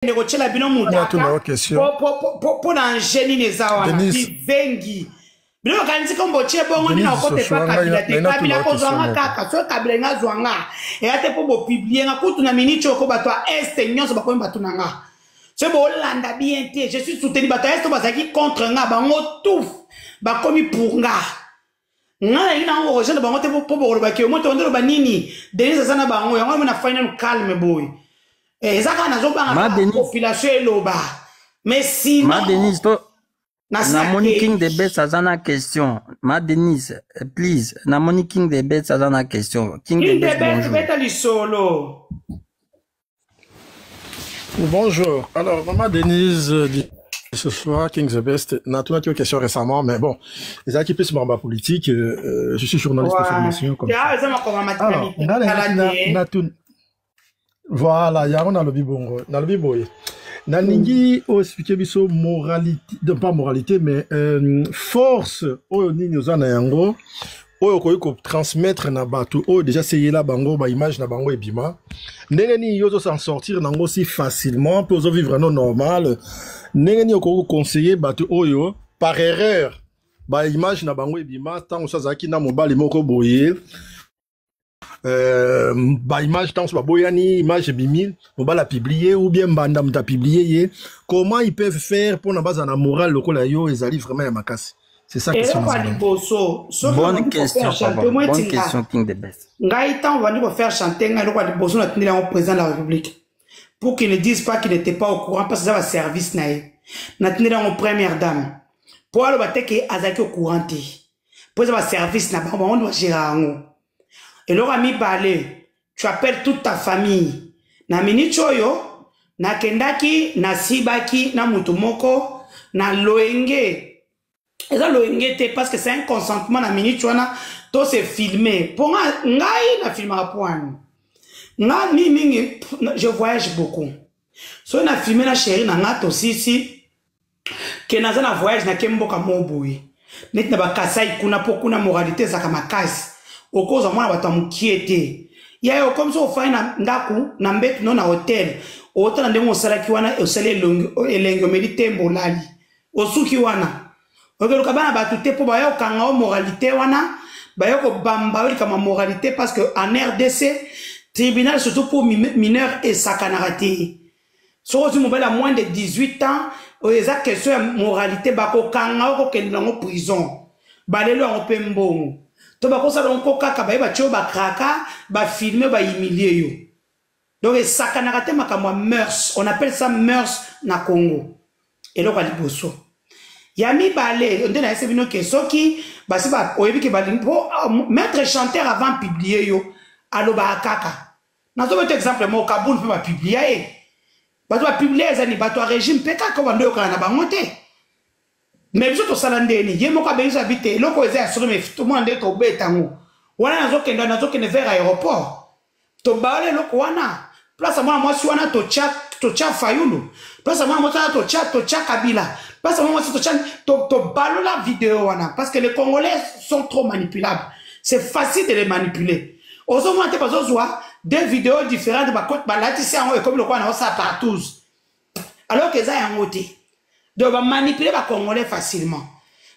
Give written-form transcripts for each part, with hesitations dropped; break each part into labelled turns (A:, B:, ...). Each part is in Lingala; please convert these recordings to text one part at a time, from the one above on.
A: Nakende kotyela bino mutaka mpo na ange nini eza wana bizengi. Bino bakanisi kombo otie bongo nini okote pa Kabila te. Kabila kozwa nga kaka soki Kabila nga azwa nga eya te mpo bopublier nga kutu na miniti oyo ko bato ya Est nyonso bakomi bato na nga. Soki bolanda bien te, je suis soutenu. Bato ya Est bazalaki contre nga, bango tout bakomi pour nga. Nga nalingi nango korejoindre bango te mpo bokolobaki yo moto ondoloba nini. Denise aza na bango yango wana nafai nanu calme boye. Eza kaka nazobanga population eloba, mais sinon
B: Ma Denise to namoni King the Best aza na question. Ma Denise, please, namoni King the Best aza na question.
A: King, King the Best, bonjour. Beta lisolo.
C: Bonjour. Alors, Maman Denise, ce soir, King the Best, n'a tout une question récemment, mais bon, les qui plus ma politique, je suis journaliste de formation. Comme ça. Alors, voilà, yango nalobi bongo, nalobi boye. Nalingi oexpliquer biso moralité, non pas moralité, mais force oyo nini oza na yango, oyo okoki kotransmettre na bato oyo déjà seyela bango baimage na bango ebima. Ndenge nini yo ozo s'en sortir nango si facilement mpe ozovivre no normal? Ndenge nini okoki koconseiller bato oyo par erreur baimage na bango ebima ntango so azalaki na mobali moko boye, baimage ntango so baboyani, image ebimi, mobali apublier ou bien mbanda moto apublier ye, comment ils peuvent faire mpona bazala na morale lokola yo ezali vraiment ya makasi? C'est ça question.
A: Eloko ya liboso,
B: Bonne question, papa. Bonne question, King the Best.
A: Ngai ntango bandi kofaire chanter ngai, eloko ya liboso natindeli yango président de la République pour qu'il ne dise pas qu'il n'était pas au courant, parce que eza baservice na ye. Natindeli yango première dame mpo aloba te ke azalaki au courant te, mpo eza baservice na bango, bango nde bagéra yango. Eloko ya mibale, tu appelles toute ta famille. Na miniti oyo nakendaki, nasibaki na motu moko na loenge, eza loyenge te parce que c'est un consentement. Na minute wana to se filmer mpo ngai na filmaka mpo wani nga mingi mingi je voyage beaucoup. Soki na filme na chéri na nga, tosisi ke naza na voyage, nake mboka mo boye neti na Bakasai kuna, mpo kuna moralité ezalaka makasi. Okozwa mwana bato ya mokie te ya okomi so ofai na ndako na mbetu no na hotel, otala ndenge osalaki wana, osali elengi, omeli tembo, olali, osuki wana. Okeluka bana bato te mpo baya kokanga yo moralité wana, baya kobamba yo likambo ya moralité, parce que en RDC tribunal, surtout pour mineur, esakanaka te. Soki ozwi mobali ya moins de 18 ans, oyo eza question ya moralité, bakokanga yo, kokende nango prison, balelo yango mpe mbongo to bakosala yango kaka baye batie yo bakraka, bafilme, bahumilie yo. Donc esakanaka te makambo ya mœurs, on appelle ça mœurs na Congo. Eloko ya liboso. Ya mibale, nde nayesi bino ke soki basi oyebi ke balingi mpo maître chanteur avant publier yo alobaka kaka. Nazobeta exemple moko, Kabund mpe bapublia ye. Bato bapublia eza ni bato ya régime mpe kaka bando oyokana na bango te, mais biso tosala ndeni ye moko abengisi abi te. Eloko eza ya solo, mais tomona nde tobeta yango wana. Nazokende vers aéroport, tobala eloko wana, place ya mwana mwasi wana totya Fayulu, place ya mwana mwasi wana totya Kabila, place ya mwana mwasi totya, tobalola video wana, parce que les Congolais sont trop manipulables, c'est facile de les manipuler. Ozomona te bazozwa deux vidéos différentes, balatisi yango, ekomi lokola na osala partout, alors que eza yango te. Donc bamanipuler Bacongolais facilement.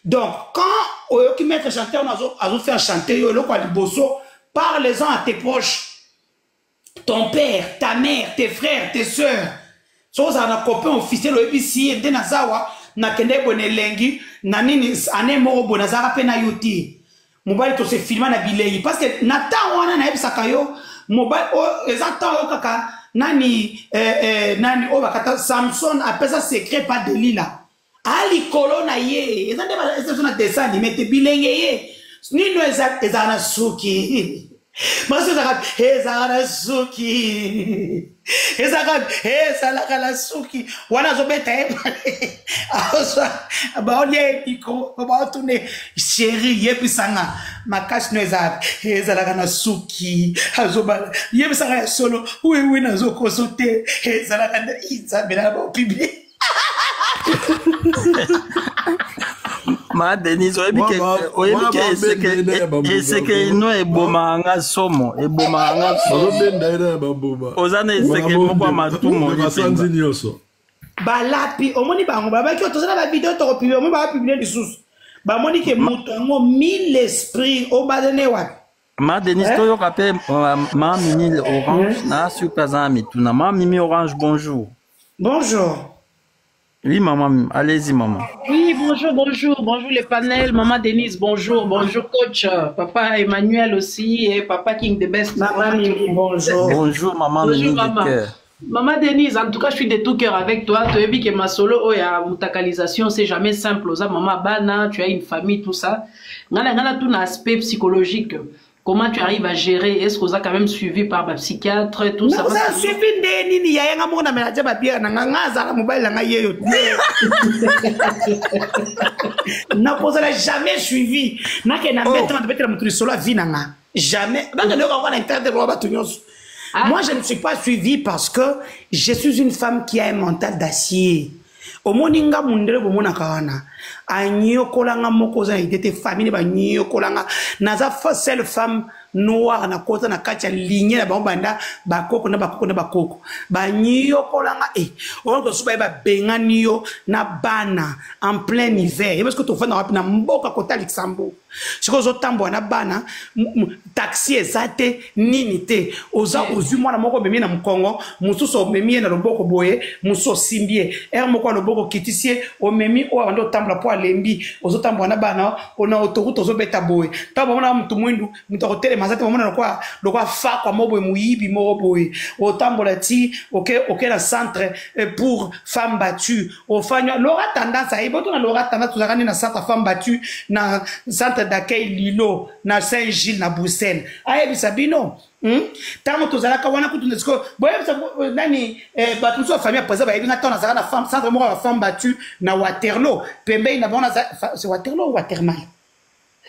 A: Donc quand oyoki maître chanteur azofaire chanter yo, eloko ya liboso, parle-en à tes proches, ton père, ta mère, tes frères, tes sœurs. Soki ozala na copain officiel, oyebisi ye nde naza awa, nakende boye na elengi na nini ane moko boye, nazalaka mpe na yo te mobali, tose filma na bilengi, parce que na ntango wana nayebisaka yo mobali oyo eza ntango oyo kaka nani, nani oyo bakata Samson apesa secret pa Delila alikolo na ye, eza nde eza na dessin animé te. Bilenge ye nino ezala na suki makasi, ezalaka na suki, ezalaka na suki wana azobeta ye, baolia ye micro, baotune: "Chéri, yebisanga makasi no ezalaka na suki." Azobala: "Yebisanga ya solo." "Oui, nazokoso te, ezalaka nde Nzambe na baopublier."
B: Ma Denise, oyebi ke oyebi ke eseke eseke ino ebomaka nga somo, ebomaka nga somo.
C: Bazobenda ye na bambuma.
B: Oza na eseke moko ya matumo
C: basanzi nyonso.
A: Balapi, omoni bango babaki oyo toza na ba video tokopublie, omoni bapublie lisusu. Bamoni ke moto yango mille esprit obadane wapi?
B: Ma Denise, eh? Toyoka pe ma Mimi Orange, na suka za mituna. Ma Mimi Orange, bonjour.
A: Bonjour.
B: Oui, maman, allez-y, maman.
D: Oui, bonjour, bonjour, bonjour les panels. Maman Denise, bonjour, bonjour coach, papa Emmanuel aussi et papa King the Best.
A: Maman Mimi, bonjour.
B: Bonjour, maman
D: Bonjour,
B: Mimi
D: maman.
B: de cœur.
D: Maman Denise, en tout cas, je suis de tout cœur avec toi. Tu as vu que ma solo, oh, ya mutakalisation, c'est jamais simple. Oza, maman bana, tu as une famille, tout ça. Ngana, ngana, tout un aspect psychologique. Comment tu arrives à gérer? Est-ce qu'on a quand même suivi par ma psychiatre, tout ça?
A: Oza suivi nde nini yaya nga moko na mela tia babiere na nga, nga azala mobali na nga ye yo te. Nakozala jamais suivi. Nakende na mbeto na betela moto lisolo ya vie na nga. Jamais. Bakende yoka wana internet lokola bato nyonso.
D: Ah.
A: Moi, je ne suis pas suivie parce que je suis une femme qui a un mental d'acier. Omoni nga mundele bomonaka wana anyokola nga moko oza na idée te, famille banyokola nga. Naza seule femme noire na kota na kati ya lignée na bango banda bakoko na bakoko na bakoko banyokola nga. Oyo tosuba ye babengani yo na bana en plein hiver. Ye parce que tofanda wapi na mboka kota Luxembourg. Sikoyo ozotambola na bana, taxi eza te, nini te. Oza ozwi mwana moko omemi na mokongo, mosusu omemi ye na loboko boye, mosusu osimbi ye. Heure moko ya loboko okitisi ye, omemi oyo abandi otambola po alembi, ozotambola na bana, ona autoroute ozobeta boye. Ntango bamona motu mwindu, moto akotelema aza te, bamona lokola fakwa moko boye, moyibi moko boye. Otambola ti, oke na centre pour femme battue. Ofanywa, Laura Tendance, ayebi, otuna Laura Tendance, tozalaka nde na centre femme battue, na centre d'accueil Lilo, na Saint-Gilles, na Bruxelles. Ayebisa bino, Tango tozalaka wana kutu na sikoyo, boyebisa nani, bato mosusu ya famille ya président bayebi nga ntango nazalaka na femme, centre moko ya femme battue na Waterloo, pembeni na bango naza, fa, c'est Waterloo ou Watermal?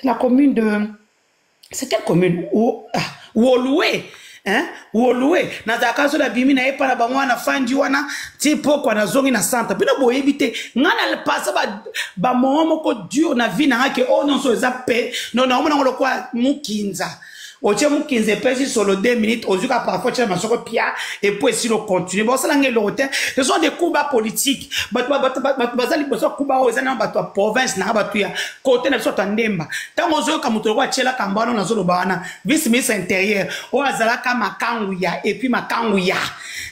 A: C'est la commune de, c'est quelle commune? Ou, ah, Woluwe, hein? Woluwe. Nazalaka so na bimi na ye pa na bango wana fandi wana, ti pokwa nazongi na centre. Bino boyebi te, nga na pasa ba moment moko dur na vie na nga ke, oh non, so eza pe, non, na omona ngo lokola mukinza. Otie mukinza epesi solo 2 minutes, ozwi ka parfois tia masoko pia, et puis esili ocontinue. Bon, osala nge eloko te. Ce sont des coups bas politiques. Bato ba, bato ba, bato baza liboso ya coups bas oyo eza na bato ya province na bato ya côté na biso bato ya Ndemba. Ntango ozoyoka moto lokola atielaka mbano nazoloba wana, vice ministre intérieur, oyo azalaka makangu ya, et puis makangu ya.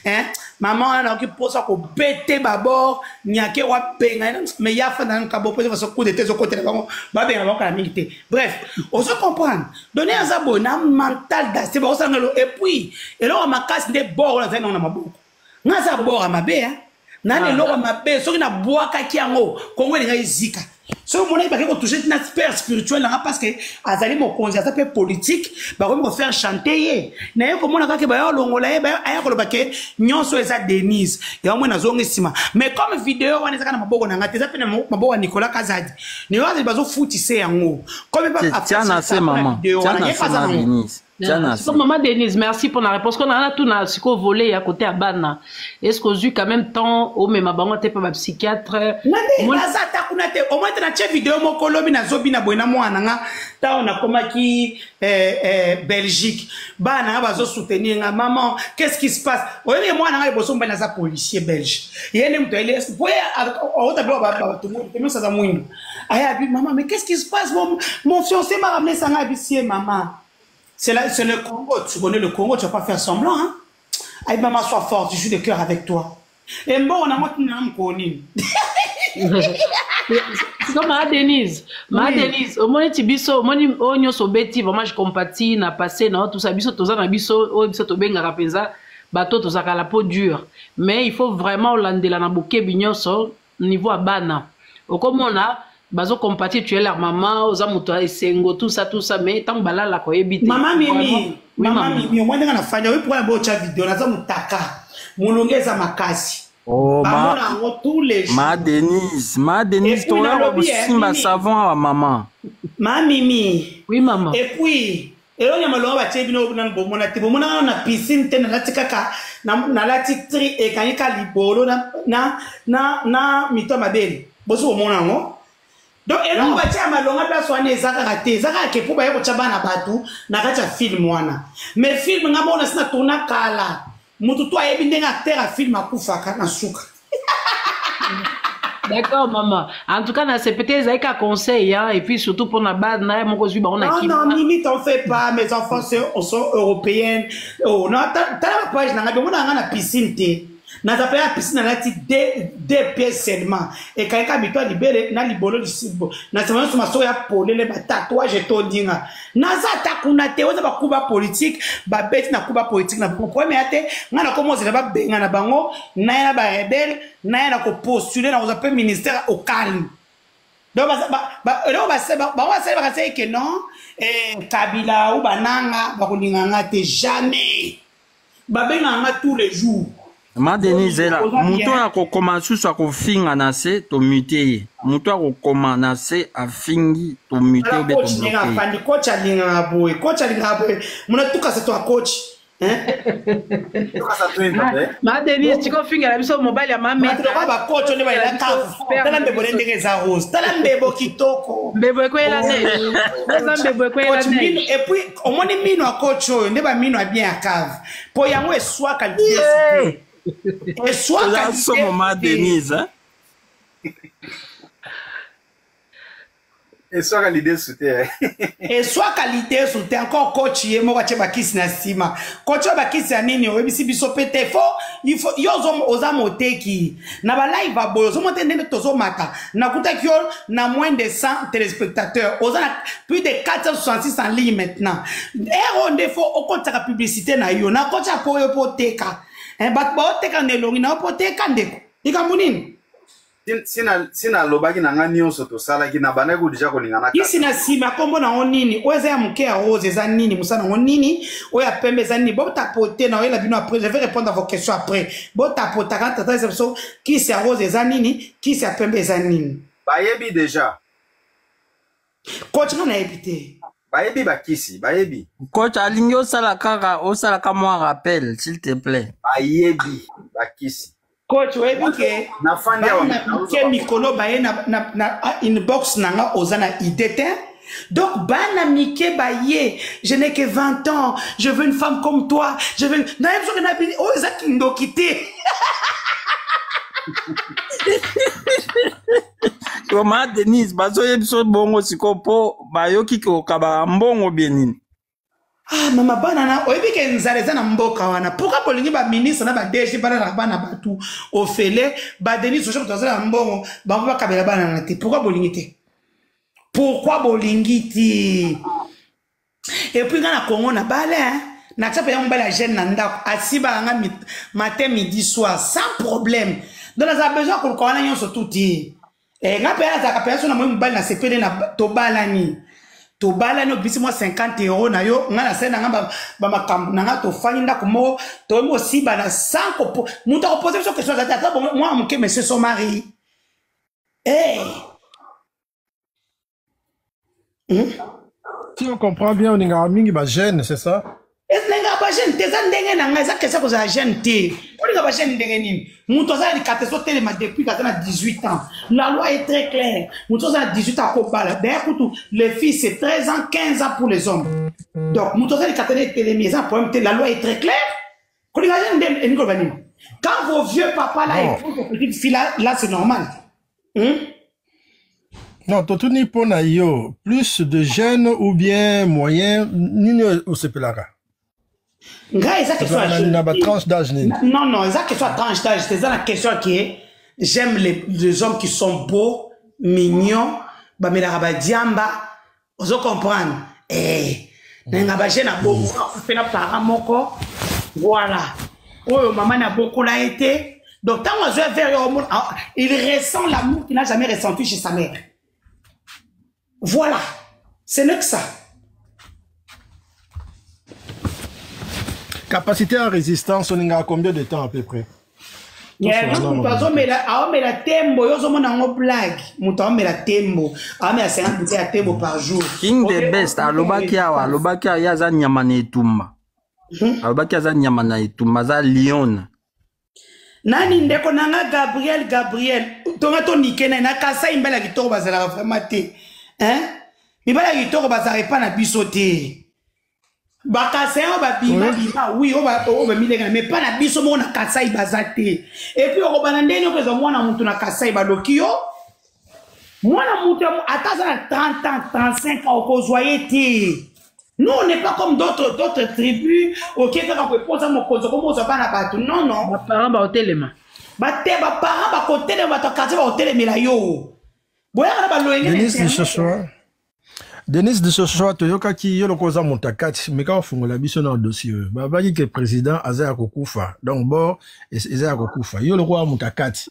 A: Hein? Maman wana nayoki mposa kobete babord, nyake wa benga, mais ya fanda nanu kabo, mpo eza coup d'état ezokotela bango, babenga bango kala mingi te. Bref, ozo comprendre. Donner aza boye na mental d'acier, bakosala ngelo. Et puis, eloko ya makasi nde bord oyo azali nango na maboko. Nga aza bord ya mabe, hein? Nani eloko ya mabe, soki nabwakaki yango, Congo elingaki ezika. Soki omonaki bakei kotouche na père spirituel nanga parce que azali mokonzi, aza pe politique, bakomi kofaire chanter ye. Na ye komona kaka baya kolongola ye, baya aya koloba ke nyonso eza Denise. Yango mwe nazongi nsima. Mais comme vidéo wana ezaka na maboko na nga te, eza pe na maboko ya Nicolas Kazadi. Nicolas Kazadi bazofutise yango. Comme ba
B: Tiens, tiens,
A: afutisa
B: na se,
A: mpona
B: maman.
A: vidéo
B: Tiens,
A: wana,
B: na
A: ye
B: se,
A: aza
B: ma
A: nango.
B: Denise. Tiens, na se.
D: Maman Denise, merci pour la réponse. Qu'on a tout na siko volé à côté à Bana. Est-ce qu'on a eu quand même temps au même bango te pa psychiatre?
A: Nande,
D: Moi-
A: naza ata kuna te. Au moins na che vidéo moko lobi na zobi na boye na mwana nga. Ta on a komaki, Belgique. Bana nga bazo soutenir nga. Maman, qu'est-ce qui se passe? Oyebi mwana nga liboso mobali naza policier belge. Ye nde moto ayeli, est-ce que boye, a, a, a, ota biloko ba, ba, bato mwindu, te nyonso aza mwindu. Aya abi, maman, mais qu'est-ce qui se passe? Mon fiancé m'a ramené ça, nga abi, sie, maman. C'est la, c'est le Congo, tu connais le Congo, tu vas pas faire semblant, hein? Aïe, maman, sois forte, je suis de cœur avec toi. Et bon, on a monté un connu.
D: C'est comme ma Denise. Ma
A: Oui.
D: Denise, au moins, tu biso, au moins, au nyoso beti, vraiment, je compatis, na passé, non, tout ça, biso, tout ça, na biso, oh, biso, to benga, rapenza, bateau, tout ça, la peau dure. Mais il faut vraiment landela na bouquet binyoso, niveau à bana. Au comme on a, bazo compatir, tu es leur maman, oza moto esengo, tout ça, tout ça, mais tant balala ko ebite.
A: Maman Mimi,
D: Vraiment. Oui,
A: maman
D: maman.
A: Mimi, au moins, on a fanya, oui, pour un beau chat vidéo, on a mutaka. Mulonge za makasi.
B: Oh, ma,
A: Bamona yango tous les jours.
B: ma Denise, ma Denise,
A: Et puis,
B: toi,
A: na lobi, hein,
B: simba
A: Mimi.
B: savon à maman.
A: Ma Mimi.
D: Oui, maman.
A: Et puis, eloko ya malonga batie bino na bomona te, bomona nga na piscine te, nalati kaka, na, nalati tri ekangi ka libolo na, na, na, na mito ya mabele. Bozo bomona yango? Donc eloko batia ya malonga place wana eza kaka te, eza kaka ke mpo baye kotya bana bato na kati ya film wana. Mais film nga moko nasi na tourna kala, motu to ayebi ndenge acteur ya film akufaka na suka.
D: D'accord, maman. En tout cas, na CPT, ezalaki ka conseil, hein, et puis surtout pour na base, na moko zwi bango na
A: Non, non, Mimi, t'en fais pas. Mes enfants sont européennes. Oh, non, t'as la page, na nga, na nga na piscine te. Naza pe ya piscine, nalati deux pièces seulement. Ekangi ka mito ya libele na libolo lisibo. Na sima nyonso masoko ya polele, ba tatouage etondi nga. Naza ata kuna te, oza ba kuba politique, ba beti na kuba politique na bango. Problème ya te, nga na komo zela ba benga na bango, na ya na ba rebelle, na ya na ko postuler na kozwa pe ministère au calme. Donc ba ba ba eloko ba ba bango basali bakasaki ke non, Kabila ou bananga bakolinga nga te jamais. Babengaka nga tous les jours.
B: Ma Denise zela, moto oyo akokoma susu akofinga na se tomute ye. Moto akokoma na se afingi tomute obe
A: coach ndenge
B: tobloke ye.
A: afandi, coach alingaka boye, coach alingaka boye. Mona tukasa to coach. Hein?
D: Ma Denise, tika ofingela biso mobali ya
A: Bato lokola ba coach nde bayela kafu. Tala mbebo ne ndenge eza rose. Tala mbebo kitoko.
D: Mbebo ekweyela neige. Eza mbebo ekweyela
A: Coach, mino,
D: neige.
A: et puis omoni mino ya coach oyo nde ba mino ya bien ya cave. Po yango eswaka lidesu te. Eswaka
B: Oza somo ma
A: lidesu te.
B: Denise, hein?
E: Eswaka lidesu te.
A: Eswaka lidesu te. Encore coach ye moko atie bakisi na nsima. Coach oyo bakisi ya nini oyebisi biso pe te. Fo, il faut, yo oza moteki. Na ba live ba boyo, ozomona te ndenge tozomata. Nakutaki yo na moins de 100 téléspectateurs. Oza na plus de 466 en ligne maintenant. Ero nde fo okotisaka publicité na yo. Na kotia po yo po teka. Bato ba oteka na elongi na yo po teka ndeko. Likambo nini?
E: Sina alobaki na nga nyonso tosalaki na bandaki ko deja kolinga na
A: Kisi na nsima kombo na ngo nini? Oyo eza ya moke ya rose eza nini? Mosala na ngo nini? Oyo ya pembe eza nini? Botapote na oyela bino après, je vais répondre à vos questions après. Botapotaka tata eza biso kisi ya rose eza nini? Kisi ya pembe eza nini?
E: Bayebi deja.
A: Coach nga nayebi te.
E: Bayebi bakisi, bayebi.
B: Coach alingi osala kaka, osala ka mwa rappel s'il te plaît.
E: Bayebi bakisi.
A: Coach oyebi ke
E: Na fandi awa,
A: bana
E: na
A: mike mikolo baye na inbox na nga oza na idée te. Donc bana mike baye, je n'ai que 20 ans, je veux une femme comme toi, je veux na yebi soki na bini, oyo eza kindoki te.
B: Yo, ma Denise, bazoyebi biso bongo sikoyo po bayoki kokaba mbongo bien nini?
A: Ah, mama bana na oyebi ke nzala eza na mboka wana. Pourquoi bolingi ba ministre na ba DG bana na bana batu ofele ba Denise ojo bato na mbongo bango bakabela bana na te. Pourquoi bolingi te? Pourquoi bolingi te? Et puis nga na Congo na bale, hein? Na tsa pe mobali ya jeune na ndako asibaka nga matin midi soir sans problème. Donc naza besoin koluka wana nyonso tout te. Nga pe azalaka pe so na moi mobali na sepele na tobalani. Tobalani obisi mwa 50 euros na yo, nga na sena nga ba makambo na nga tofandi ndako moko, toyemi osiba na sans kopo-, moto akopose biso question azali te, ata bongo, mwa moke monsieur son mari.
C: Si on comprend bien, on est mingi ba jeune, c'est ça?
A: Elinga ba jeune te, eza ndenge na nga, eza question kozala jeune te. Olinga ba jeune ndenge nini? Moto aza na likata ezotelema depuis aza na 18 ans. La loi est très claire. Moto aza na 18 ans akobala. D'ailleurs, kutu, les filles, c'est 13 ans, 15 ans pour les hommes. Donc, moto aza na likata etelemi, eza problème te. La loi est très claire. Kolinga jeune ndenge, elingi koloba nini? Quand vos vieux papas là,
C: Non.
A: et vos petites filles là, là, c'est normal.
C: Non, totuni pona yo, plus de jeunes ou bien moyen, nini osepelaka?
A: Nga eza question ya
C: Na,
A: jeune
C: na ba
A: te.
C: tranche d'âge nini?
A: Non, non, eza question ya tranche d'âge, c'est la question qui est, j'aime les hommes qui sont beaux, mignons, ba melaka ba diamba, ozo comprendre? Na nga ba jeune abo, pe na parent moko, voilà. Oyo mama na bokola été. Donc, tant que je vais vers yo, ah, il ressent l'amour qu'il n'a jamais ressenti chez sa mère. Voilà. Ce n'est que ça.
C: Capacité à résistance, on a combien de temps à peu près?
A: Yeah,
C: Tout ça,
A: moto
C: non,
A: azomela, aomela tembo, yo ozomona yango blague. Moto aomela tembo, aomela 50 bouteilles ya tembo par jour.
B: King the
A: Ok,
B: best,
A: ok.
B: alobaki awa, alobaki awa, ye aza nyama na etumba. Alobaki aza nyama na etumba, aza lion.
A: Nani ndeko nanga Gabriel, Gabriel. Tonga tonike naye na Kasai, mibali ya kitoko bazalaka vraiment te, hein? Mibali ya kitoko bazalaka epa na biso te. Bakasai oyo babima bima, oui, oyo bamilengana, mais pa na biso moko na Kasai baza te. Et puis okobana ndenge okozwa mwana mutu na Kasai, baloki yo mwana mutu ata aza na 30 ans, 35 ans, okozwa ye te. Nous, on n'est pas comme d'autres tribus. Ok, kaka koeposa mokonzi okomozwa bana bato. Non, non.
D: Baparent baotelema.
A: Bate baparent bakotelema, bato ya quartier bakotelemela yo. Boyaka na baloyenge.
C: Denis Lissosoa, Denis Lissosoa, toyokaki yo lokola oza moto ya kati, meka ofungola biso na dossier oyo. Babaki ke président aza ya kokufa, donc bord eza ya kokufa. Yo lokola moto ya kati,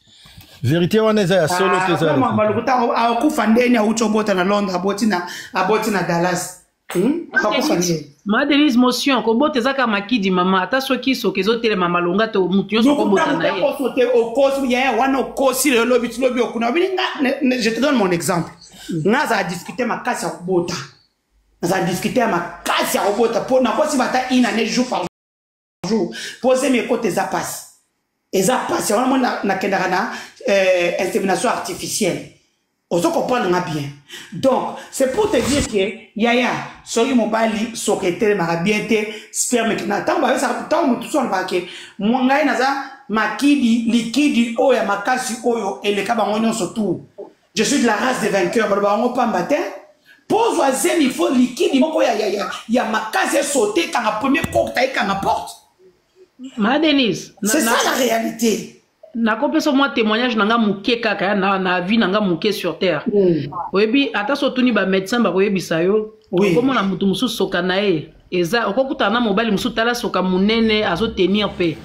C: vérité wana eza ya solo te, eza ya lokuta?
A: Lokuta. Akufa ndeni? Auti obota na Londres, aboti na Dallas. Akufa ndeni?
D: Ma Denise, motion kobota eza kaka makidi, mama. Ata soki soki ezotelema malonga te, motu nyonso kobota na ye.
A: Okoso te, okosi yaya wana, okosi lelo, lobi ti lobi okuna. Obini nga, je te donne mon exemple. Nga azala discute makasi ya kobota, nazala discute ya makasi ya kobota mpo nakosi bata une année jour par jour mpo zemi ekota. Eza pasi, eza pasi wana. Moi nakendaka na insémination artificielle, ozo comprendre nga bien. Donc c'est pour te dire que yaya, soki mobali soki etelemaka bien te, sperme na ntango bayebisaka, ntango motu so alobaka ke ngai naza makidi likidi oyo ya makasi oyo eleka bango nyonso tout, je suis de la race des vainqueurs, baloba yango pamba te. Mpo ozwa zemi, il faut likidi moko ya makasi esote, ekanga premier porte, ekanga porte.
D: Ma Denise.
A: C'est ça la réalité.
D: Nakopesa mwa témoignage na nga moke kaka na vie na nga moke sur terre. Oyebi, ata so otuni bamédecin, bakoyebisa yo. Okomona motu mosusu, soka na ye eza, okokutana na mobali mosusu, tala soka monene, azotenir mpe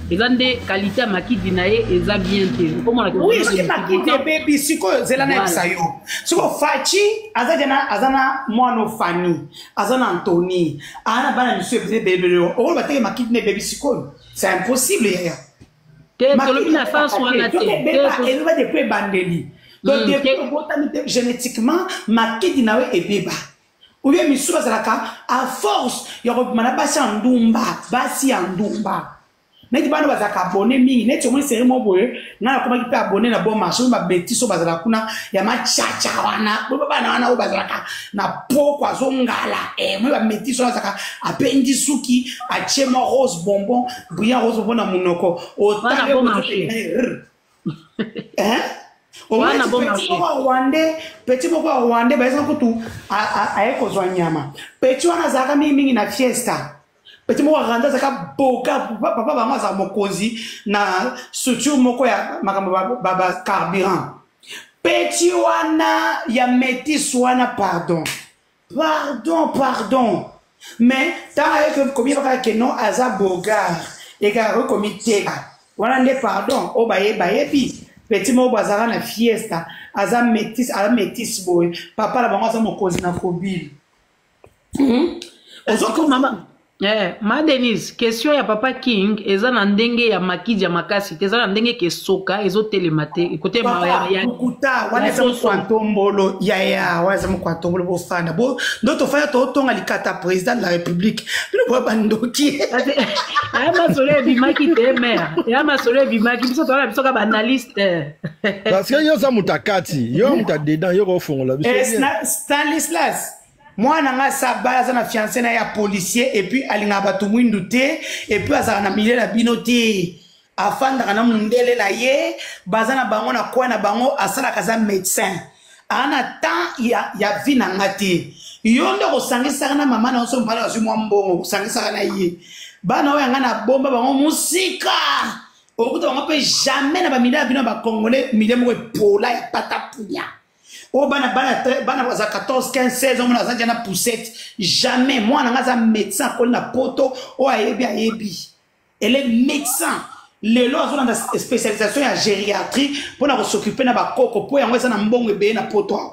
D: eza nde qualité ya makidi na ye eza bien te. Okomona.
A: Oui, soki makidi ebebi sikoyo, zela nayebisa yo sikoyo. Faci aza jana, aza na mwana Fani, aza na Antony, aza na bana misusu ebele ebele. Okoloba teke makidi na ebebi sikoyo? C'est impossible, yaya.
D: Te, tolobi na sens wana te.
A: Eloba depuis ebandeli. Donc depuis obotami te, génétiquement makidi na yo ebeba. Ou bien misusu bazalaka à force ya kobima na basi ya ndumba, basi ya ndumba neti bana bazalaka abonné mingi, neti omoni série moko boye. Ngai nakomaki mpe abonné na Bon Marché. Oyo babetisi oyo bazalaka kuna ya machacha wana, boye bana wana oyo bazalaka na poko azongala, moi bametisi oyo azalaka apendi suki, atie mwa rose bonbon, brillant rose bonbon na monoko.
D: Wana Bon Marché.
A: Omoni petit moko ya Rwandais, petit moko ya Rwandais bayesaka kutu aye kozwa nyama. Petit wana azalaka mingimingi na fiesta. Petit moko ya Rwandais azalaka boka, papa bango azala mokonzi na structure moko ya makambo bacarburant. Petit wana ya métis wana, pardon, pardon, pardon, mais ntango ayeki komiyebaka ke non, aza bogar, ekaka komiteka wana nde. Pardon, oyo bayebi petit moko boye azalaka na fiesta, aza métis, aza métis boye, papa na bango aza mokonzi na kobile.
D: Ozoko mama. Ma Denise, question ya papa King eza na ndenge ya makidi ya makasi te, eza na ndenge ke soka ezotelema te ekote.
A: Lokuta wana, eza mokwa ntombolo yaya, wana eza mokwa ntombolo. Bofanda bo ndo tofanda, totonga likata président de la République, bino boya bandoki.
D: Aya masolo ebimaki te, mare, eya masolo ebimaki, biso toala biso ka baanalyste.
C: Parce que yo oza moto akati, yo moto adedan, yo kofongola biso.
A: Stanislas, mwana nga asa bala, aza na fiancé na ye ya policier, et puis alingaka bato mwindu te, et puis azalaka na milieu na bino te, afandaka na mundele na ye, baza na bango na coin na bango, asalaka, aza médecin, aa na temps ya vie na nga te. Yo nde kosangisaka na mama na yo, so mobali azwi mwa mbongo, kosangisaka na ye. Bana oyo yanga na bomba bango mosika, okuta bango mpe jamais na bamilieu ya bino ya bacongolais, milieu moko epola ya patapunya oyo bana baza 14, 15, 16, omona aza dia na poussette. Jamais. Mwana nga aza médecin, akoli na Poto. Oyo ayebi, ayebi, elle est médecin. Lelo azolanda spécialisation ya gériatrie mpona kos'occuper na bakoko, mpo yango eza na mbongo ebele na Poto awa.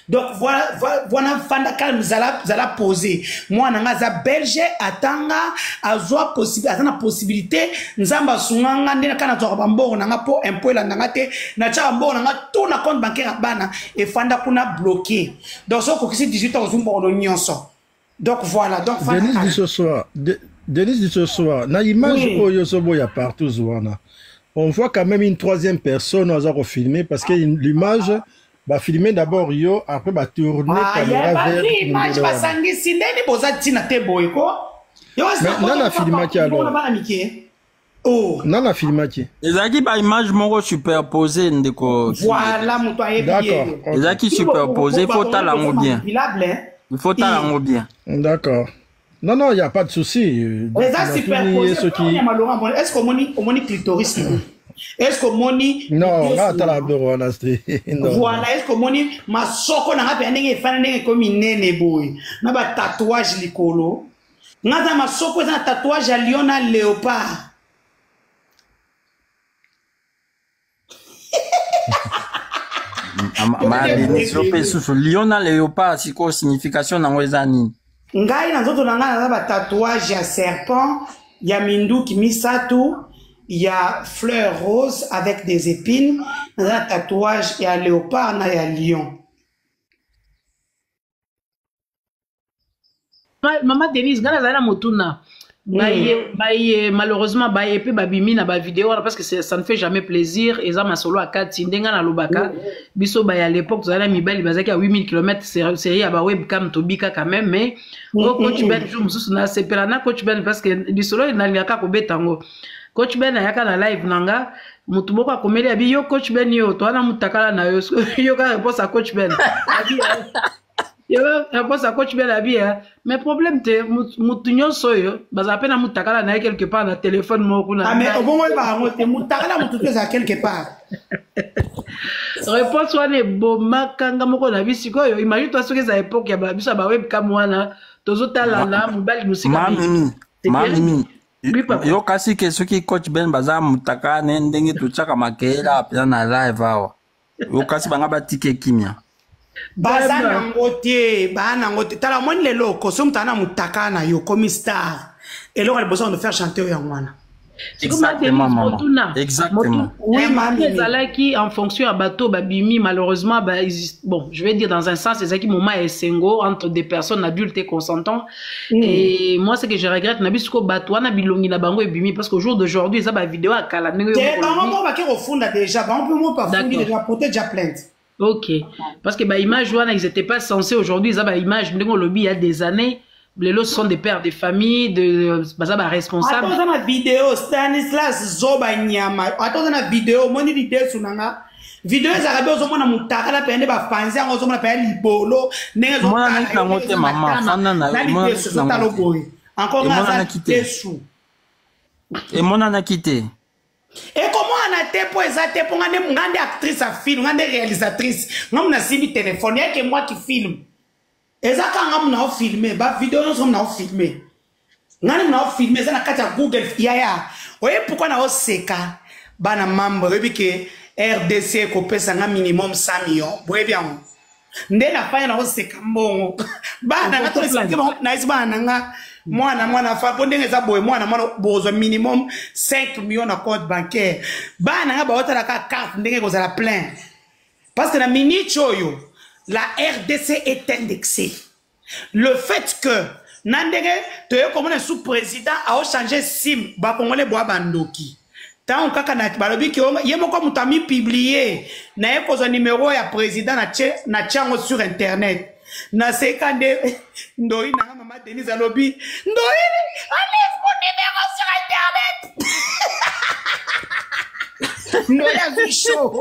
A: Donc voilà, voilà, fanda calme, zala, zala posé. Mwana nga aza belge, atanga, azwa aza na possibilité. Nzambe asunga nga nde kaka nazwaka bambongo na nga mpo impôt elanda nga te. Natiaka mbongo na nga tout na compte bancaire ya bana, efanda kuna bloqué. Donc soki okokisi 18 ans, ozwi mbongo nyonso. Donc voilà, donc
C: Denise Dissosoa, Denise Dissosoa, na image oyo ozoboya partout wana. On voit quand même une troisième personne aza kofilmer, parce que l'image bafilme d'abord yo, après batourne
A: Ah,
C: caméra
A: ya
C: vers
A: bazwi image
C: mundele wana.
A: basangisi ndeni boza ntina te boye ko. Yo,
C: Mais nani afilmaki alors?
A: Bana mike. Oh.
C: Nani afilmaki?
B: Ezalaki baimage moko superposé, ndeko.
A: Voilà, moto ayebi ye.
C: D'accord, ok.
B: Ezalaki superposé, faut tala yango bien.
A: Manipulable, hein.
B: Il faut tala yango bien.
C: D'accord, non, non, il y a pas de souci.
A: Eza
C: Natuni ye
A: superposé.
C: soki
A: Mpona Laurent, est ce que omoni clitoris na? Est ce que omoni
C: Non, nga atala biloko wana te, non.
A: Voilà, est ce que omoni masoko na nga mpe ndenge efanda, ndenge ekomi nene boye na batatouage likolo? Nga aza masoko eza na tatouage ya lion na léopard.
B: Ma Denise, yo mpe lisusu lion na léopard, sikoyo signification nango eza nini?
A: Ngai na nzoto na ngai naza batatouage ya serpent, ya minduki misato, ya fleur rose avec des épines. Naza na tatouage ya léopard na ya lion.
D: Mama Denise, ngai nazali na motuna. Baye malheureusement baye mpe babimi na bavideo wana, parce que ça ne fait jamais plaisir. Eza masolo ya kati. Ndenge nalobaka, biso baye à l'époque tozali na mibali bazalaki ya 8000 km, série ya bawebcam, tobika quand même. Mais oyo coach Ben, jour mosusu nasepela na coach Ben, parce que lisolo nalingaka kobeta yango. Coach Ben ayaka na live na nga, motu moko akomeli abi: "Yo coach Ben, yo towana mutakala na yo." Yoka réponse ya coach Ben abi, yo réponse ya coach Ben abi: "Mais problème te, mutu nyonso oyo bazala mpe na mutakala na ye quelque part na telefone moko kuna."
A: Ah, mais obongo oyeba yango te, mutakala motu to ezala quelque part.
D: Réponse wana ebomaka nga moko na bi. Sikoyo imagine toi soki eza époque ya biso ya bawebcam wana, tozotalana mobali mosika.
B: Ma Mimi.
D: C'est
B: Ma
D: terrible.
B: Mimi.
D: Oui, papa.
B: Yo kasi ke soki coach Ben baza mutaka ne, ndenge totiaka makeyela mpenza na live awa, yo kasi banga batike kimia.
A: Baza
D: Vraiment.
A: nango te, baa nango te. Tala, omoni lelo koso moto aza na mutaka na yo komi star, eloko ya liboso de faire chanter oyo yango wana.
B: Exactement, maman.
D: Motuna.
B: Exactement.
A: Oui, mami.
D: Ezalaki en fonction ya bato babimi malheureusement bon, je vais dire dans un sens, ezalaki moment ya esengo entre des personnes adultes et consentants. Et moi, ce que je regrette na biso, ko bato wana bilongi na bango ebimi, parce qu'au jour d'aujourd'hui eza bavideo ya kala ndenge yo
A: Te,
D: moko
A: bango
D: olobi.
A: moko bake kofunda déjà, bango mpe moko bafundi.
D: D'accord.
A: Déjà porté déjà plainte.
D: Ok, parce que baimage wana, ils étaient pas censés aujourd'hui. Eza baimage ndenge olobi il y a des années. Lelo ce sont des pères de famille, de baza
A: Ata
D: baresponsable.
A: oza na video, Stanislas zoba nyama, ata oza na video, omoni lidesu na nga, video ezalaka be, ozomona mutakala mpe nde bapanzi yango, ozomona mpe ya libolo ndenge.
B: Emonanaki nango te, mama. Fanda na yo,
A: Na
B: emonanaki
A: lidesu ezotala
B: nango te.
A: boye encore, nga aza
B: Emonanaki te.
A: lidesu.
B: Emonanaki te.
A: Ekomona te mpo eza te, mpo nga nde actrice ya film, nga nde réalisatrice, nga mu nasimbi telefone yake mwaki film, eza kaka nga mu na ofilme bavideo nyonso, mu na ofilme, nga nde mu na ofilme, eza na kati ya Google. Yaya, oye pourquoi na oseka? Bana mambo, oyebi ke RDC ekopesa nga minimum 100 million, boyebi yango nde nafanya na oseka mbongo. Bana nga nayesi bana na nga, mwana mwana fa mpo ndenge eza boye, mwana mwana bozwa minimum 5 million na compte bancaire. Bana nga baotalaka carte ndenge ekozala plein, parce que na minute oyo la RDC est indexée. Le fait que na ndenge toye komona sous président aochange sim, bakongole bwa bandoki. Ntango kaka na balobi ke ye moko moto amipublie, naye kozwa numero ya président na tie yango sur internet, naseka nde ndoi nanga mama Denise alobi: "Ndoi, enlève mon numéro sur internet." Ndoi azwi chaud.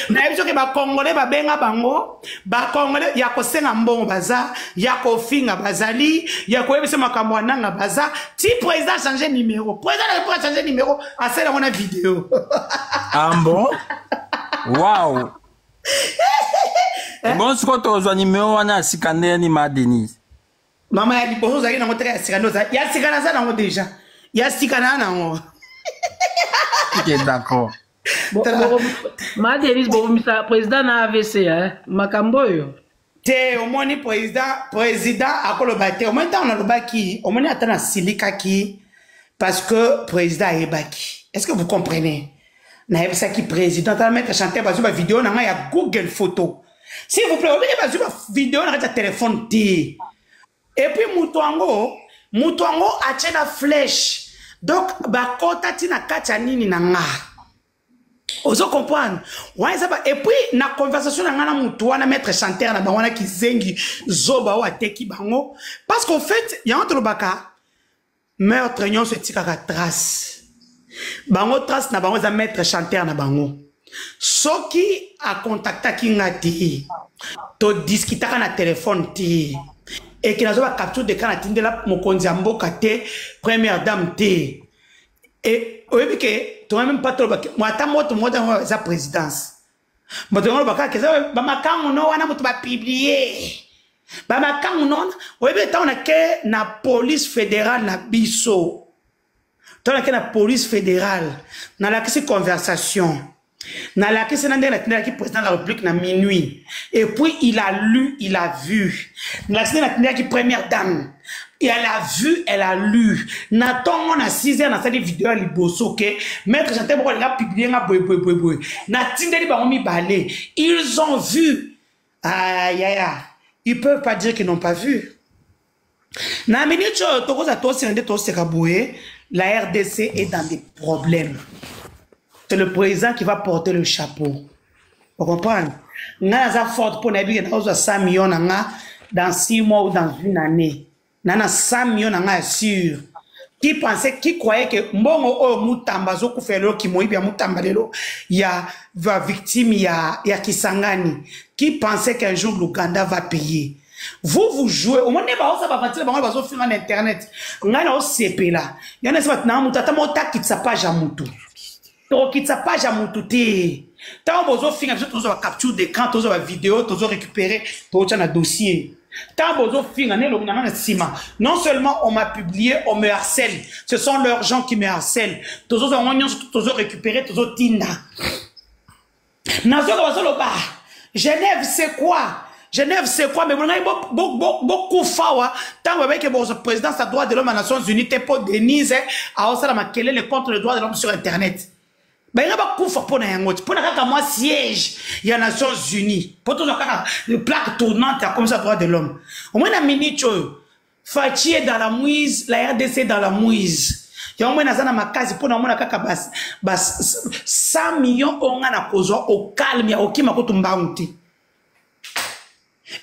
A: Nayebi soki bakongole babenga bango, bakongole ya kosenga mbongo baza, ya kofinga bazali, ya koyebisa makambo ya nanga baza. Ti président change numéro, président na change numéro, asala yango na video.
B: Ah bon, wow. Bon, sikoyo tozwa nimero wana ya sika ndenge ma Denise?
A: Mama, ya liboso ozalaki nango teka, ya sika nde ya sika naza nango déjà, ya sika naa nango.
B: Ok, d'accord.
D: Ma Denise, bobomisa président na AVC, hein? Makambo oyo.
A: Te, omoni président akoloba te. Omoni ntango nalobaki, omoni ata nasilikaki parce que président ayebaki. Est ce que vous comprenez? Nayebisaki président: tala, maître chanteur bazwi bavideo na ngai ya Google Photo. S'il vous plaît, obiki bazwi bavideo na kati ya telefone te. Et puis moto yango atie na flèche. Donc bakota ti na kati ya nini na nga. Ozo comprendre? Wana eza ba et puis na conversation na nga na mutu wana, maître chanteur na bango wana, kizengi zoba oyo ateki bango, parce qu'au fait yango tolobaka meurtre nyonso etikaka trace. Bango trace na bango eza maître chanteur na bango. Soki akontaktaki nga te, todiskitaka na telefone te, eke nazwa ba capture d'écran, natindela mokonzi ya mboka te, première dame te. E oyebi ke toa même pas toloba ata moto moko yango eza présidence. Bato yango loba kaka eza bamakangu no wana, moto bapublie bamakangu no wana. Oyebi, ntango nake na police fédérale na biso, ntango nake na police fédérale, nalakisi conversation, nalakisi na ndenge natindelaki président de la République na minuit, et puis il a lu, il a vu. Nalakisi ndenge natindelaki première dame, et elle a vu, elle a lu. Na ntongo na 6 heures, nasali video ya liboso ke maître chanteur moko alinga publie nga boye boye boye boye. Natindeli bango mibale, ils ont vu. Ah yaya, ils peuvent pas dire qu'ils n'ont pas vu. Na minute oyo tokoza toseka nde toseka boye, la RDC est dans des problèmes. C'est le président qui va porter le chapeau. Vous comprenez? Nga naza forte mpo nayebi ke nakozwa 100 millions na nga dans 6 mois ou dans une année. Na 100 millions na nga ya sûr. Qui pensait, qui croyait que mbongo oyo Mutamba azokufa lelo, kimoyibi ya Mutamba lelo, ya va victime ya Kisangani, qui pensait qu'un jour l'Ouganda va payer? Vous, vous jouez. Au moins, baosa bavatile bango bazofinga na internet. Ngai na osepela. Yana esi bato na mutu ata motakitisa page ya mutu. Tokokitisa page ya mutu te. Ntango bozofinga biso, tozwa ba capture d'écran, tozwa bavideo, tozo récupérer, totya na dossier. Ntango bozofinga nde elongi na nga na nsima. Non seulement on m'a publié, on me harcèle. Ce sont leurs gens qui me harcèlent. Tozozwa yango nyonso, tozo récupérer, tozotinda. Nazoka bazoloba Genève, c'est quoi? Genève, c'est quoi? Mais bongai bokufa wa ntango babeki bokozwa présidence ya droit de l'homme à Nations unies te, mpo Denise aosala makelele contre le droit de l'homme sur internet. Balinga bakufa mpo na yango te, mpo na kaka mwa siège ya Nations unies, mpo tozwa kaka plaque tournante ya komisa droit de l'homme. Omoi na minute oyo, Fatshi est dans la mouise, la RDC est dans la mouise. Yango moi naza na makasi mpo namona kaka ba 100 millions oyo nga na kozwa au calme ya okima kutu mbangu te.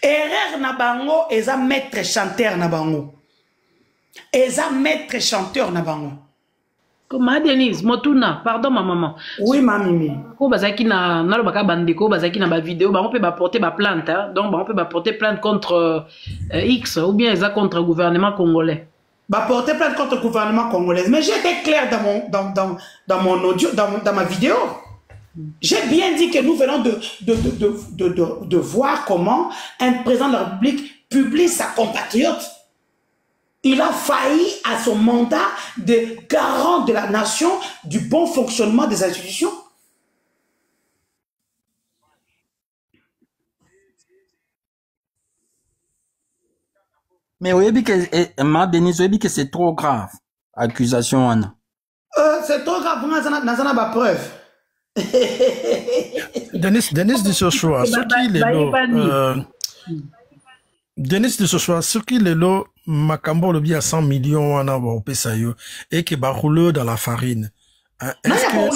A: Erreur na bango eza maître chanteur na bango. Eza maître chanteur na bango.
D: Ma Denise, motuna, pardon ma maman.
A: Oui, ma Mimi.
D: Ko bazaki na nalobaka bandeko bazaki na ba vidéo, bango pe ba porter ba plainte, hein. Donc bango pe ba porter plainte contre X ou bien eza contre le gouvernement congolais.
A: Ba porter plainte contre le gouvernement congolais. Mais j'ai été clair dans mon dans dans dans mon audio, dans ma vidéo. J'ai bien dit que nous venons de voir comment un président de la République publie sa compatriote. Il a failli à son mandat de garant de la nation, du bon fonctionnement des institutions.
B: Mais oyebi ke ma Denise, oyebi ke c'est trop grave, accusation wana.
A: C'est trop grave, naza na bapreuve.
C: Denis, Denis Dissochoa, soki lelo Denis Dissochoa, soki lelo makambo olobi ya 100 millions wana baopesa yo eke baroule dans la farine. Hein, est-ce que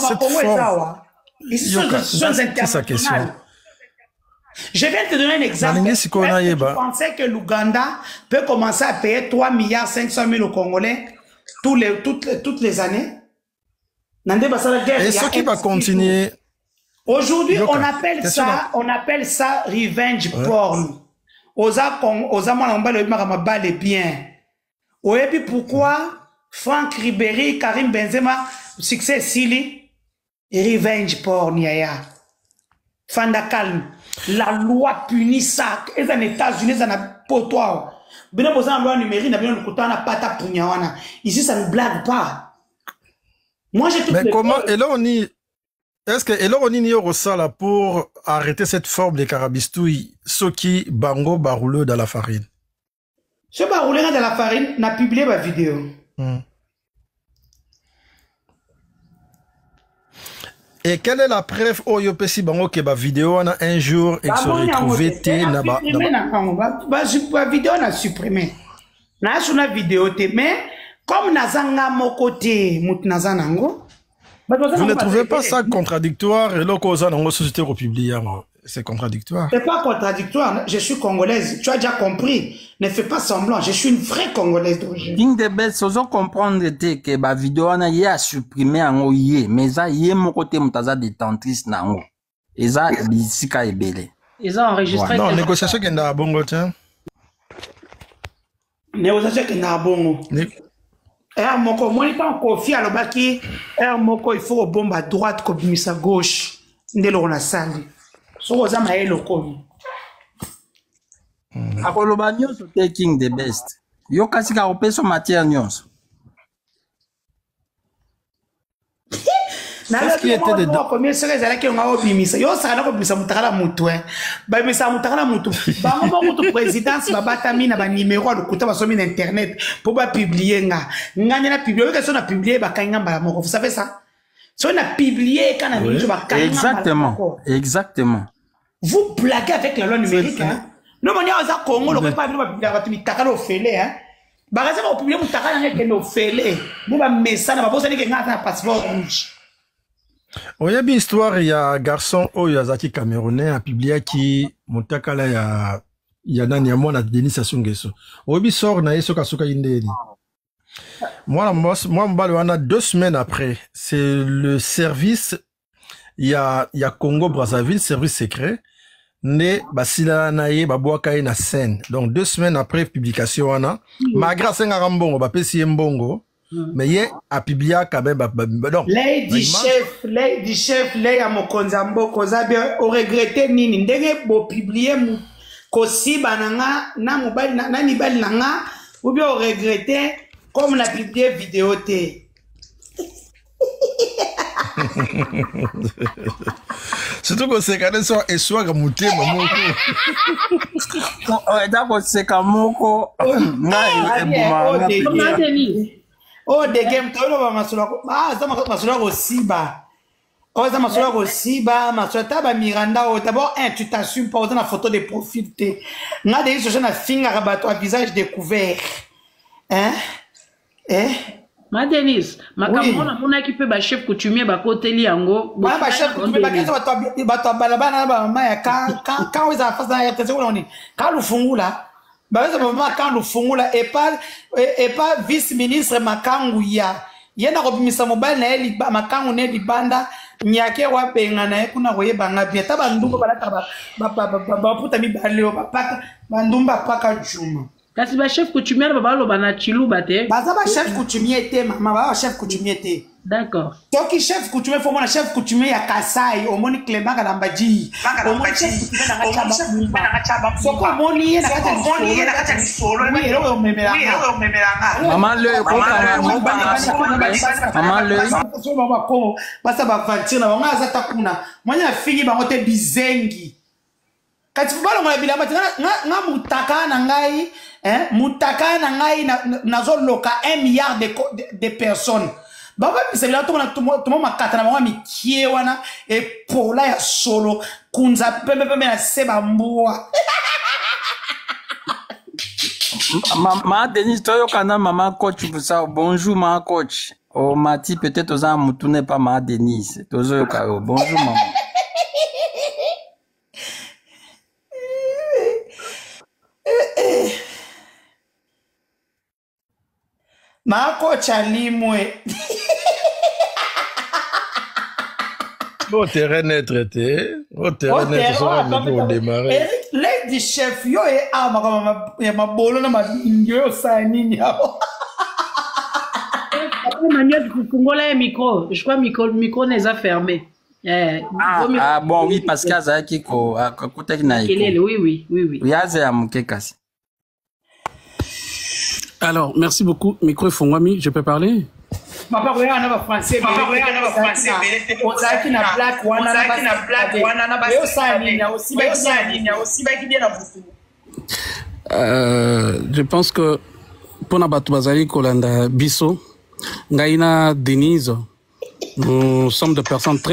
C: cette forme
A: Yoka, c'est
C: sa question.
A: Je viens de te donner un exemple.
C: Nalingi sikoyo
A: Est-ce que tu
C: nayeba.
A: pensais que l'Ouganda peut commencer à payer 3 milliards 500 000 aux Congolais toutes les années? Nande basala guerre
C: Et
A: il y a
C: soki
A: un
C: bacontinue
A: Aujourd'hui,
C: Yoka,
A: on appelle
C: question
A: ça, on appelle ça revenge porn. Oza con, oza mwana mobali oyebi makambo bale bien. Oyebi pourquoi Franck Ribéry, Karim Benzema, succès esili? Revenge porn, yaya. Fanda calme. La loi punit ça. Eza na États-Unis, eza na poto awa. Bino boza na loi numérique na bino lokuta wana pata punya wana. Ici, ça ne blague pas. Moi, j'ai toutes
C: Mais
A: les
C: comment
A: preuves.
C: Eloko nini, est-ce que eloko nini yo kosala pour arrêter cette forme de carabistouille soki bango baroule dans la farine?
A: So baroule dans la farine, na publié ma vidéo.
C: Et quelle est la preuve oyo opesi bango ke ba vidéo wana un jour et se
A: Bamoni yango
C: retrouver
A: te.
C: te na ba, na
A: Supprimer
C: ba
A: na yango. Ba vidéo na supprimer. Na suna vidéo te, mais Comme naza nga moko te, mutu naza nango.
C: Vous ne trouvez pas ça contradictoire eloko oza nango société kopublie yango? C'est contradictoire.
A: C'est pas contradictoire. Je suis congolaise. Tu as déjà compris. Ne fais pas semblant. Je suis une vraie congolaise d'origine.
B: King de Best, ozo comprendre te que ba vidéo wana ye a supprimer yango ye, mais eza ye moko te moto aza détentrice na yango. Eza bisika ebele.
D: Eza enregistré.
C: Non, négociation ekendaka bongo te.
A: Négociation ekendaka bongo. Heure moko omoni ntango Kofi alobaki heure moko il faut kobomba droite kobimisa gauche nde eloko nasali soki oza mayele okomi.
B: Akoloba nyonso te King the Best. Yo kasi kaka opesa matière nyonso.
A: Nalobi soki ezalaki yonga obimisa yo osaka na kobimisa motakala motu e babimisaka motakala motu bango moko kutu présidence babatami na banimero ya lokuta basomi na internet mpo bapublie nga nga nde na publie oyoka so na publie bakangi nga mbala moko. Vous savez ça, soki na publie ka na minute bakangi nga mbala moko.
B: Exactement.
A: Vous blaguez avec la loi numérique, hein. No moni aza Congo lokola pa bino bapubliaka bato mitakala ofele, hein. Bakaza bakopublie motakala nanga ekende ofele bo bamesana babosani ke nga aza na passeport rouge.
C: Oyebi histoire ya garçon oyo azalaki camerounais, apubliaki motakala ya nani, ya mwana Denis Sassou Nguesso. Oyebi sort na ye soki asukaki ndeni? Mwana mobali wana, 2 semaines après, c'est le service ya Congo Brazzaville, service secret nde basilana na ye, babwaka ye na scène. Donc 2 semaines après publication wana, malgré asengaka mbongo, bapesi ye mbongo, mais ye apublia quand même donc
A: Lady chef, lady chef, lei ya mokonzi ya mboka, oza bien? Oregrete nini ndenge bopublie kosiba na nga na mobali na mibali na nga, ou bien oregrete comme na publie video te?
C: Surtout koseka nde so eswaka motema moko.
B: Eza koseka moko ngai ebomaka.
A: Oyo dege moto oyoloba masolo, aza masolo ya kosiba, oyo eza masolo ya kosiba, masolo ata bamiranda oyo. D'abord un, tu t'assumes pas, oza na photo de profil te. Nga deyi soso nafingaka bato à visage découvert, hein, eh?
D: Ma Denise, makambo wana amonaki mpe bachef coutumier bakoteli yango.
A: Wana bachef coutumier bakeza bato ya balabala na bamama ya kan oyo ezala face na RTC kuna nini, kan lufungula, baza bamama kan lufungula epa vice ministre Makangu ya ye na kobimisa mobali na ye makangu na ye libanda nyake wabenga na ye kuna koyebanga bien. Ta bandumba balataka baputa mibale oyo bapaka bandumba paka juma.
D: Kasi bachef coutumier baloba na Chiluba te.
A: Baza bachef coutumier te, mama, baza bachef coutumier te.
D: D'accord.
A: Soki chef coutumier, fo mona chef coutumier ya Kasai, omoni Clément Kalamba-Ji, omoni chef coutumier nanga Chaba, soki omoni ye na kati ya lisolo, eloko omemelanga.
B: Mama le mama le
A: Bakongo basa baventure na bango aza ta kuna mwanya afingi bango te bizengi, kasi balongola bilamba te. Nga mutaka na ngai, mutaka na ngai nazoloka 1 milliard de personnes bababisa bilamba tomona tomo makata na bango ya mikie wana epola ya solo kunza pembepembe na se bambwa.
B: Ma Denise, toyokana mama coach Busa. Bonjour ma coach. Omati peut-être oza na motuna epa ma Denise, tozoyoka yo. Bonjour mama.
A: Ma coach alimwe.
C: Au terrain neutre te, au terrain neutre soki odémarre.
A: Lady chef, yo ye awa makambo ya mabolo na mabingi oyo osala nini awa?
D: Manuel, kufungola ye micro. Je crois micro neza fermé.
B: Ah, ah bon, oui, parce que azalaki ko akutaki na
D: Kelele, oui.
B: Yaze ya moke kasi.
F: Alors, merci beaucoup. Micro efungwami, je peux parler?
A: Papa koyaka na bafrançais, ozalaki na plaque wana, osala nini? Osibaki bien na butu.
F: Je pense que mpona bato bazali kolanda biso, ngai na Denise, nous sommes des personnes très